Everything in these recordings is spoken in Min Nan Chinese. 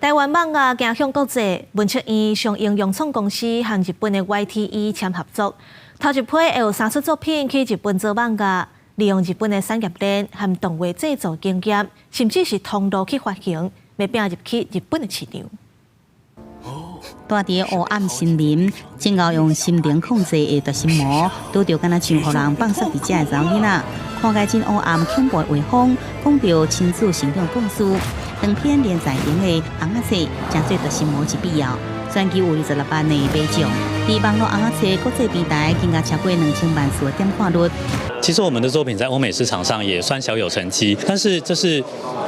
台灣漫畫行向國際，文策院上映揚創公司和日本的 YTE 簽合作，頭一批會有三出作品去日本做漫畫，利用日本的產業鏈和動畫製作經驗，甚至是通路去發行，欲拼入去日本的市場。蹛佇黑暗森林，真𠢕用心靈控制的奪心魔，拄著敢若像予人放殺佇遮的查某囡仔，看起來真黑暗恐怖的畫風，講著親子成長故事。長篇連載型的尪仔冊，成做奪心魔之必要。全球有26萬的買眾，佇網路尪仔冊國際平台，更加超過2000萬次的點看率。其實我們的作品在歐美市場上也算小有成績，但是這是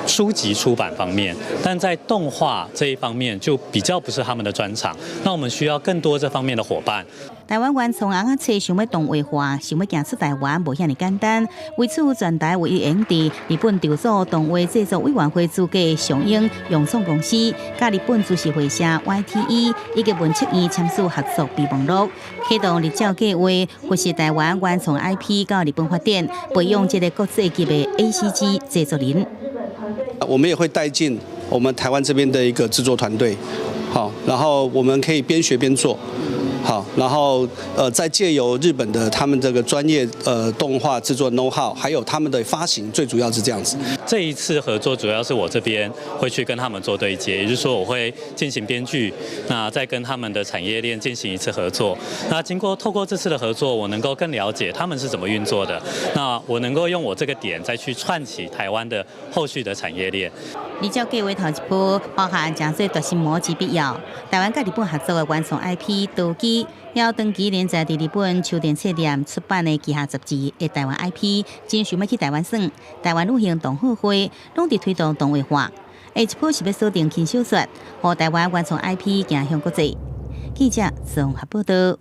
書籍出版方面，但在動畫這一方面就比較不是他們的專長。那我們需要更多這方面的夥伴。台灣原創尪仔冊想欲動畫化，想欲行出台灣，無遐爾簡單。為此，全台唯一會佇日本籌組動畫製作委員會資格上映揚創公司，佮日本株式會社 YTE 以及文策院簽署合作備忘錄，啟動日照計劃，扶持台灣原創 IP 到日本發展，培養這個國際級的 ACG 製作人。我們也會帶進我們台灣這邊的一個製作團隊，好，然後我們可以邊學邊做。好，然後再借由日本的他們這個專業動畫製作 know how，還有他們的發行，最主要是這樣子。這一次合作主要是我這邊會去跟他們做對接，也就是說我會進行編劇，那再跟他們的產業鏈進行一次合作。那經過透過這次的合作，我能夠更了解他們是怎麼運作的。那我能夠用我這個點再去串起台灣的後續的產業鏈。日照計劃頭一波包含成做奪心魔之必要，台灣佮日本合作的原創 IP 刀機，要長期連載佇日本書店冊店出版的旗下雜誌的台灣 IP，真想欲去台灣耍。台灣女性同好會攏佇推動動畫化，下一波是欲鎖定輕小說，予台灣原創 IP 行向國際。記者綜合報道。